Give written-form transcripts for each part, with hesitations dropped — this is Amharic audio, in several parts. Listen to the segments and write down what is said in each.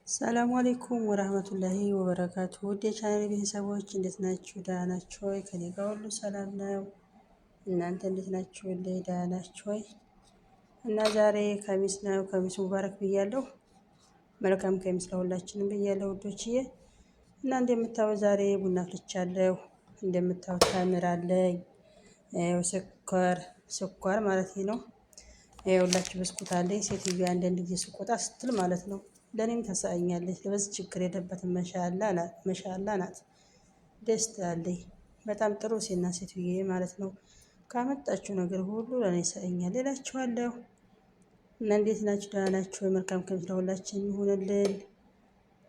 ሰላም አለይኩም ወራህመቱላሂ ወበረካቱ። ውድ የቻናል ቤተሰቦች እንዴት ናችሁ? ደህና ናችሁ ወይ? ከኔ ጋር ሁሉ ሰላም ነው። እናንተ እንዴት ናችሁ? ደህና ናችሁ ወይ? እና ዛሬ ከሚስ ነው። ከሚስ ሙባረክ ብያለሁ። መልካም ከሚስ ለሁላችንም ብያለሁ ውዶችዬ። እና እንደምታዩት ዛሬ ቡና አፍልቻለሁ። እንደምታዩት ተምር አለኝ፣ ስኳር ስኳር ማለት ነው። ይኸውላችሁ ብስኩት አለኝ። ሴትዮዋ አንዳንድ ጊዜ ስቆጣ ስትል ማለት ነው ለእኔም ታሳየኛለች። ለበዚህ ችግር የለበትም። መሻላ ናት። ደስ ትላለች። በጣም ጥሩ ሴና ሴትዬ ማለት ነው። ካመጣችው ነገር ሁሉ ለእኔ ይሰጠኛል እላችኋለሁ። እና እንዴት ናችሁ? ደህና ናችሁ? መልካም ከሚስ ለሁላችን ይሁንልን።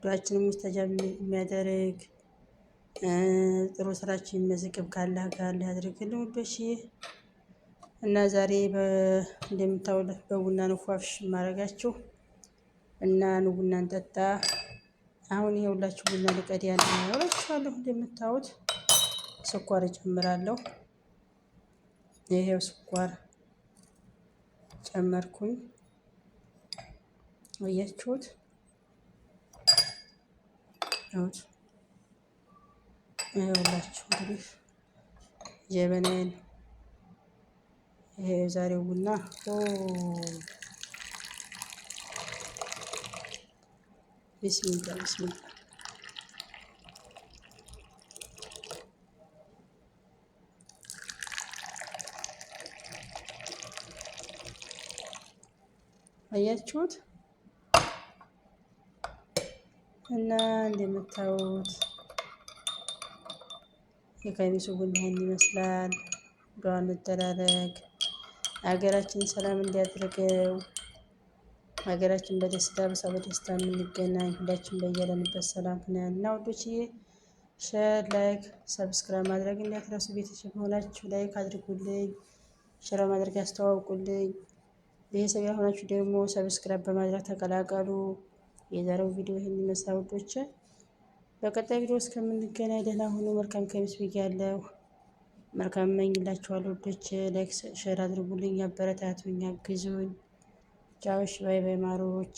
ዱዓችንን ሙስተጃብ የሚያደርግ ጥሩ ስራችን የሚመዘግብ ካላህ ጋር ያድርግልን ውዶች። እና ዛሬ እንደምታውሉት በቡና ነው ፏፍሽ የማደርጋችሁ እና ኑ ቡና እንጠጣ። አሁን ይኸውላችሁ ቡና ልቀድ ያለ እላችኋለሁ። እንደምታዩት ስኳር እጨምራለሁ። ይሄው ስኳር ጨመርኩኝ። አያችሁት? ይኸውላችሁ እንግዲህ ጀበናዬን ይሄ የዛሬው ቡና ቢስሚላ ቢስሚላ። አያችሁት? እና እንደምታዩት የከሚሱ ቡና ይሄን ይመስላል። ዱዓ እንደራረግ፣ ሀገራችን ሰላም እንዲያደርገው፣ ሀገራችን በደስታ በሳ በደስታ የምንገናኝ ሁላችን በያለንበት ሰላም ሁነን እና ውዶችዬ፣ share፣ like፣ subscribe ማድረግ እንዳትረሱ። ቤተሰብ ሆናችሁ like አድርጉልኝ፣ share ማድረግ ያስተዋውቁልኝ። ቤተሰብ ያልሆናችሁ ደግሞ subscribe በማድረግ ተቀላቀሉ። የዛሬው ቪዲዮ ይህን ይመስላል ውዶች። በቀጣይ ቪዲዮ እስከምንገናኝ ደህና ሁኑ። መልካም ከሚስ ብያለሁ። መልካም እመኝላችኋለሁ ውዶች። Like share አድርጉልኝ፣ አበረታቱኝ፣ አግዙኝ። ቻውሽ bye bye ማሮች።